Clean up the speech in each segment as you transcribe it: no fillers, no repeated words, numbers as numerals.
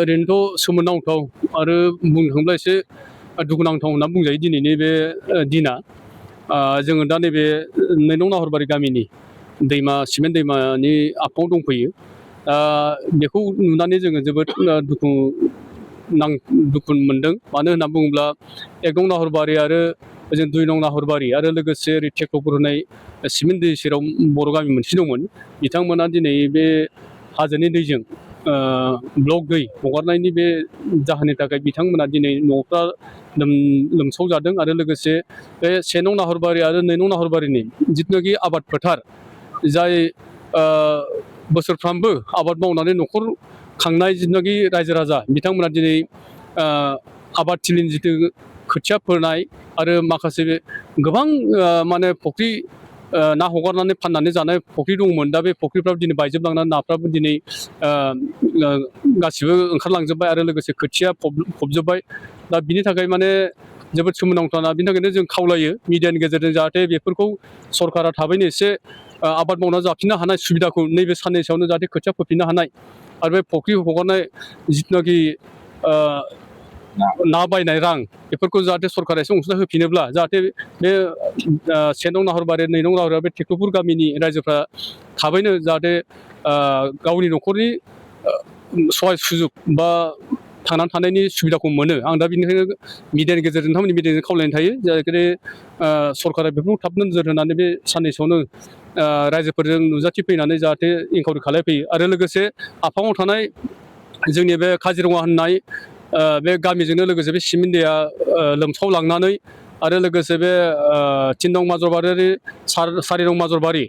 ओरैनोथ' सोमोनांथाव आरो बुंनो थाङोब्ला एसे दुखुनांथाव होनना बुंजायो दिनैनि बे दिना। जोङो दा नैबे नैनं नाहरबारि गामिनि सिमेन्ट दैमानि आफाङाव दंफैयो। बेखौ नुनानै जोङो जोबोद दुखु मोनदों। मानो होनना बुङोब्ला 1 नं नाहरबारि आरो ओजों 2 नं नाहरबारि आरो लोगोसे ओरै टेक्ट'फोर होनाय सिमेन्ट दै सेराव बर' गामि मोनसे दंमोन। बिथांमोना दिनै बे हाजोनि दैजों ब्लक दै हगारनायनि बे जाहोननि थाखाय बिथांमोना दिनै न'फ्रा लोमसावजादों आरो लोगोसे बे 1 नं नाहरबारि आरो 2 नं नाहरबारिनि जिथुनाखि आबाद फोथार जाय बोसोरफ्रामबो आबाद मावनानै न'खर खांनाय जिथुनाखि रायजो राजा बिथांमोना दिनै आबादथिलिनि जिथु खोथिया फोनाय आरो माखासे गोबां माने फुख्रि ना हगारनानै फाननानै जानाय फुख्रि दंमोन। दा बे फुख्रिफ्राबो दिनै बायजोबलांनानै नाफ्राबो दिनै गासिबो ओंखारलांजोब्बाय आरो लोगोसे खोथिया फबजोब्बाय। दा बिनि थाखाय माने जोबोद सोमोनांथाव। बिनि थाखायनो जों खावलायो मिडियानि गेजेरजों जाहाथे बेफोरखौ सरकारा थाबैनो एसे आबाद मावना जाफिननो हानाय सुबिदाखौ नैबे साननैसोआवनो जाहाथे खोथिया फोफिननो हानाय आरो बे फुख्रि हगारनाय जिथुनाखि ना बायनाय रां बेफोरखौ जाहाथे सरकारा एसे अनसुंथाइ होफिनोब्ला जाहाथे बे 1 नं नाहरबारि 2 नं नाहरबारि बे टेक्ट'पुर गामिनि रायजोफ्रा थाबैनो जाहाथे गावनि न'खरनि सहाय सुजुग बा थांनानै थानायनि सुबिदाखौ मोनो। आं दा बेनिखायनो मिडियानि गेजेरजों नोंथांमोननि मिडियाजों खावलायनाय थायो जाहाथे सरकारा बेफोरखौ थाब नोजोर होनानै बे साननैसोआवनो रायजोफोरजों नुजाथिफैनानै जाहाथे इनकुवारि खालामफैयो आरो लोगोसे आफाङाव थानाय जोंनि बे काजिरङा होननाय बे गामिजोंनो लोगोसे बे सिमेन्ट दैया लोमसावलांनानै आरो लोगोसे बे 3 नं माजरबारि 4 नं माजरबारि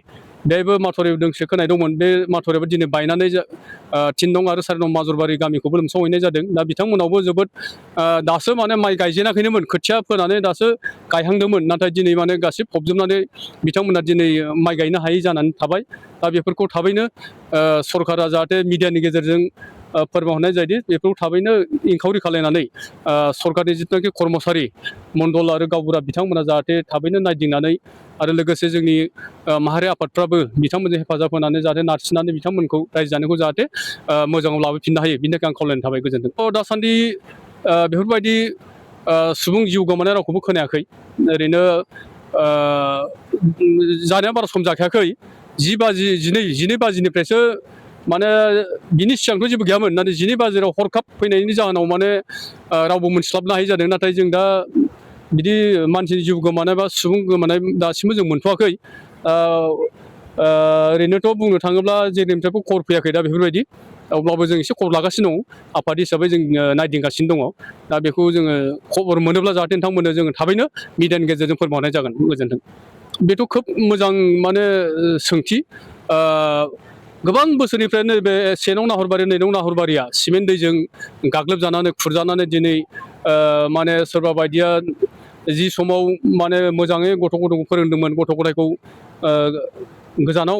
बेबो माथावरि दोंसे खोनाय दंमोन। बे माथावरियाबो दिनै बायनानै 3 नं आरो 4 नं माजरबारि गामिखौबो लोमसावहैनाय जादों। दा बिथांमोनावबो जोबोद दासो माने माइ गायजेनाखैनोमोन, खोथिया फोनानै दासो गायहांदोंमोन। नाथाय दिनै माने गासिबो फबजोबनानै बिथांमोना दिनै माइ गायनो हायै जानानै थाबाय। दा बेफोरखौ थाबैनो सरकारा जाहाथे मिडियानि गेजेरजों फोरमायहरनाय जायोदि बेफोरखौ थाबैनो इनकुवारि खालामनानै सरकारनि जिथुनाखि कर्मचारि मण्डल आरो गावबुरा बिथांमोना जाहाथे थाबैनो नायदिंनानै आरो लोगोसे जोंनि माहारि आफादफ्राबो बिथांमोनजों हेफाजाब होनानै जाहाथे नारसिननानै बिथांमोनखौ रायजो जानायखौ जाहाथे मोजाङाव लाबोफिननो हायो। बिनि थाखाय आं खावलायनाय थाबाय। गोजोन्थों। दासान्दि बेफोरबायदि सुबुं जिउ गोमानाय रावखौबो खोनायाखै। ओरैनो जानाया बारा सम जाखायाखै। 10 बाजि 12 बाजिनिफ्रायसो माने बिनि सिगांथ' जेबो गैयामोन। नाथाय 12 बाजियाव हरखाब फैनायनि जाहोनाव माने रावबो मोनस्लाबनो हायै जादों। नाथाय जों दा बिदि मानसिनि जिउ गोमानाय बा सुबुं गोमानाय दासिमबो जों मोनथ'वाखै। ओरैनोथ' बुंनो थाङोब्ला जेनिफ्रायबो खबर फैयाखै दा बेफोरबायदि। अब्लाबो जों एसे खबर लागासिनो दं। आफाद हिसाबै जों नायदिंगासिनो दङ। दा बेखौ जोङो खबर मोनोब्ला जाहाथे नोंथांमोननो जोङो थाबैनो मिडियानि गेजेरजों फोरमायहरनाय जागोन। गोजोन्थों। बेथ' खोब मोजां माने सोंथि। गोबां बोसोरनिफ्रायनो बे 1 नं नाहरबारि 2 नं नाहरबारिया सिमेन्ट दैजों गाग्लोबजानानै खुरजानानै दिनै माने सोरबा बायदिया जि समाव माने मोजाङै गथ' गथायखौ फोरोंदोंमोन, गथ' गथायखौ गोजानाव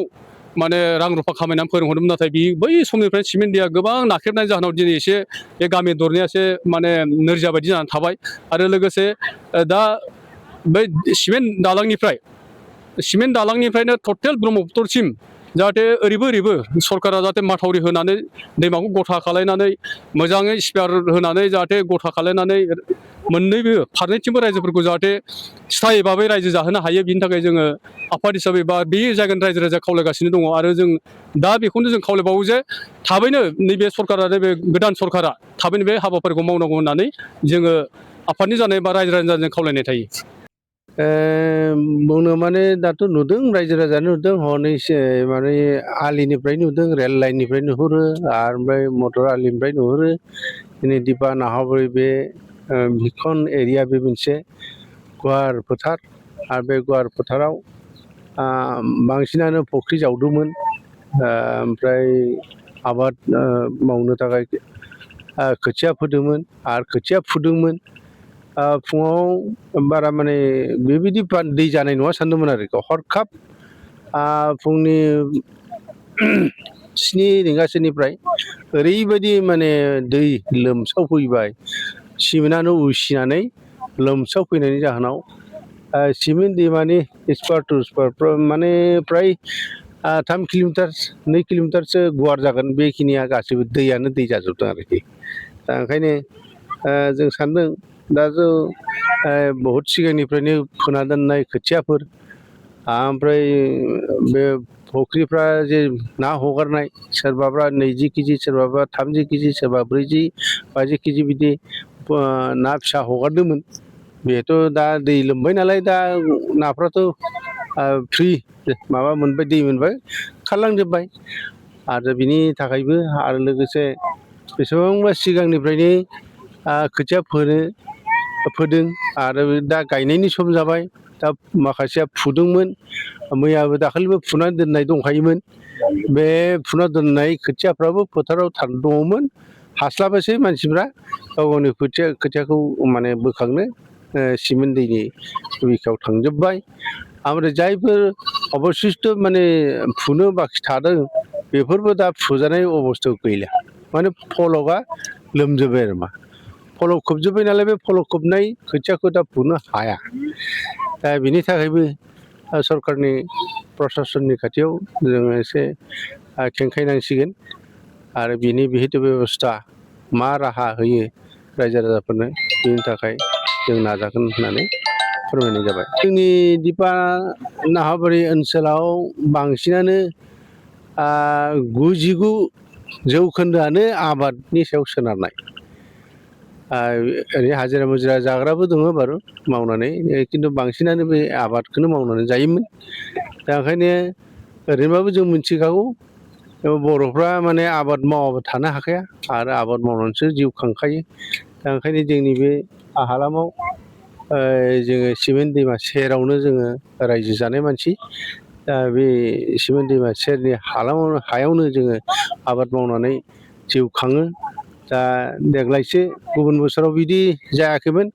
माने रां रुफा खामायनानै फोरोंहरदोंमोन। नाथाय बै समनिफ्राय सिमेन्ट दैया गोबां नाख्रेबनायनि जाहोनाव दिनै एसे बे गामि दरनैया एसे माने नोरजिया बायदि जानानै थाबाय। आरो लोगोसे दा बै सिमेन्ट दालांनिफ्रायनो टटेल ब्रह्मपुत्रसिम जाहाथे ओरैबो सरकारा जाहाथे माथावरि होनानै दैमाखौ गथा खालायनानै मोजाङै स्पेयार होनानै जाहाथे गथा खालायनानै मोननैबो फारनैथिंबो रायजोफोरखौ जाहाथे स्थायि भाबै रायजो जाहोनो हायो। बिनि थाखाय जोङो आफाद हिसाबै बा बे जायगानि रायजो राजाया खावलायगासिनो दङ। आरो जों दा बेखौनो जों खावलायबावो जे थाबैनो नैबे सरकारा नैबे गोदान सरकारा थाबैनो बे हाबाफारिखौ मावनांगौ होननानै जोङो आफादनि जानाय बा रायजो राजाजों खावलायनाय थायो। बुंनो माने दाथ' नुदों, रायजो राजानो नुदों, हनै माने आलिनिफ्राय नुदों, रेल लाइननिफ्राय नुहुरो आरो ओमफ्राय मटर आलिनिफ्राय नुहुरो। दिनै दिपा नाहरबारि बे भिखन एरिया बे मोनसे गुवार फोथार आरो बे गुवार फोथाराव बांसिनानो फुख्रि जावदोंमोन। ओमफ्राय आबाद मावनो थाखाय खोथिया फोदोंमोन आरो खोथिया फुदोंमोन। फुङाव बारा माने बेबायदि दै जानाय नङा सानदोंमोन आरो हरखाब फुंनि 7 रिंगासोनिफ्राय ओरैबायदि माने दै लोमसावफैबाय, सिमेन्टआनो उसिनानै लोमसावफैनायनि जाहोनाव सिमेन्ट दैमानि इस्पार टु इस्पार माने फ्राय 3 किल'मिटार 2 किल'मिटारसो गुवार जागोन बेखिनिया गासैबो दैयानो दै जाजोबदों आरोखि दा ओंखायनो जों सानदों दा बहुद सिगांनिफ्रायनो फोना दोननाय खोथियाफोर ओमफ्राय बे फुख्रिफ्रा जे ना हगारनाय सोरबाबा 20 केजि सोरबाबा 30 केजि सोरबा 40 50 केजि बिदि ना फिसा हगारदोंमोन बेथ' दा दै लोमबाय नालाय दा नाफ्राथ' फ्रि माबा मोनबाय दै मोनबाय खारलांजोब्बाय आरो बिनि थाखायबो आरो लोगोसे बेसेबांबा सिगांनिफ्रायनो खोथिया फोदों आरो दा गायनायनि सम जाबाय दा माखासेया फुदोंमोन मैयाबो दाखालिबो फुनानै दोननाय दंखायोमोन बे फुना दोननाय खोथियाफ्राबो फोथाराव दङमोन हास्लाबासै मानसिफ्रा गाव गावनि खोथियाखौ माने बोखांनो सिमेन्ट दैनि बिखायाव थांजोब्बाय ओमफ्राय जायफोर अबशिष्ट माने फुनो बाखि थादों बेफोरबो दा फुजानाय अबस्थायाव गैला माने फलकआ लोमजोब्बाय आरो मा फलक खोबजोब्बाय नालाय बे फलक खोबनाय खोथियाखौ दा फुनो हाया दा बिनि थाखायबो सरकारनि प्रसासननि खाथियाव जोङो एसे खेंखायनांसिगोन आरो बिनि बिहिथ' बेबस्था मा राहा होयो रायजो राजाफोरनो बेनि थाखाय जों नाजागोन होननानै फोरमायनाय जाबाय जोंनि दिपा नाहाबारि ओनसोलाव बांसिनानो 99% आबादनि सायाव सोनारनाय ओरै हाजिरा मुजिरा जाग्राबो दङ बारु मावनानै खिन्थु बांसिनानो बे आबादखौनो मावनानै जायोमोन दा ओंखायनो ओरैनोबाबो जों मिथिखागौ बर'फ्रा माने आबाद मावाबा थानो हाखाया आरो आबाद मावनानैसो जिउ खांखायो दा ओंखायनो जोंनि बे हालामाव जोङो सिमेन्ट दैमा सेरावनो जोङो रायजो जानाय मानसि दा बे सिमेन्ट दैमा सेरनि हायावनो जोङो आबाद मावनानै जिउ खाङो दा देग्लायसो गुबुन बोसोराव बिदि जायाखैमोन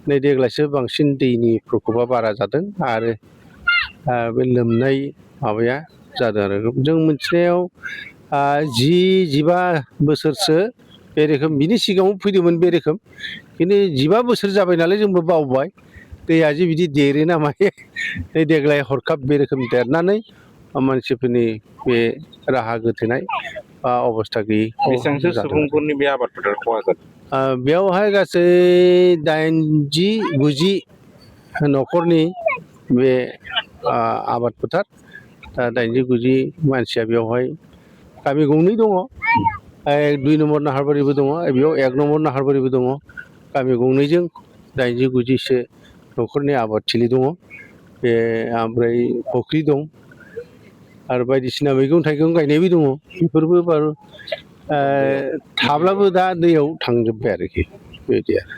नै देग्लायसो बांसिन दैनि प्रकपा बारा जादों आरो बे लोमनाय माबाया जादों आरो जों मिथिनायाव 10-15 बोसोरसो बे रोखोम बिनि सिगाङाव फैदोंमोन बे रोखोम खिन्थु 15 बोसोर जाबाय नालाय जोंबो बावबाय दैया जे बिदि देरो ना मायो देग्लाय हरखाब बे रोखोम देरनानै मानसिफोरनि बे राहा गोथेनाय बा अबस्था गैयै बेसेबांसो सुबुंफोरनि बे आबाद फोथार खहा जादों बेयावहाय गासै 80-90 न'खरनि बे आबाद फोथार दा 80-90 मानसिया बेवहाय गामि गंनै दङ 2 नम्बर नाहारबारिबो दङ बेयाव 1 नम्बर नाहारबारिबो दङ गामि गंनैजों 80-90सो न'खरनि आबादथिलि दङ बे ओमफ्राय फुख्रि दं आरो बायदिसिना मैगं थाइगं गायनायबो दङ बेफोरबो बारु थाब्लाबो दा दैयाव थांजोब्बाय आरोखि बेबायदि आरो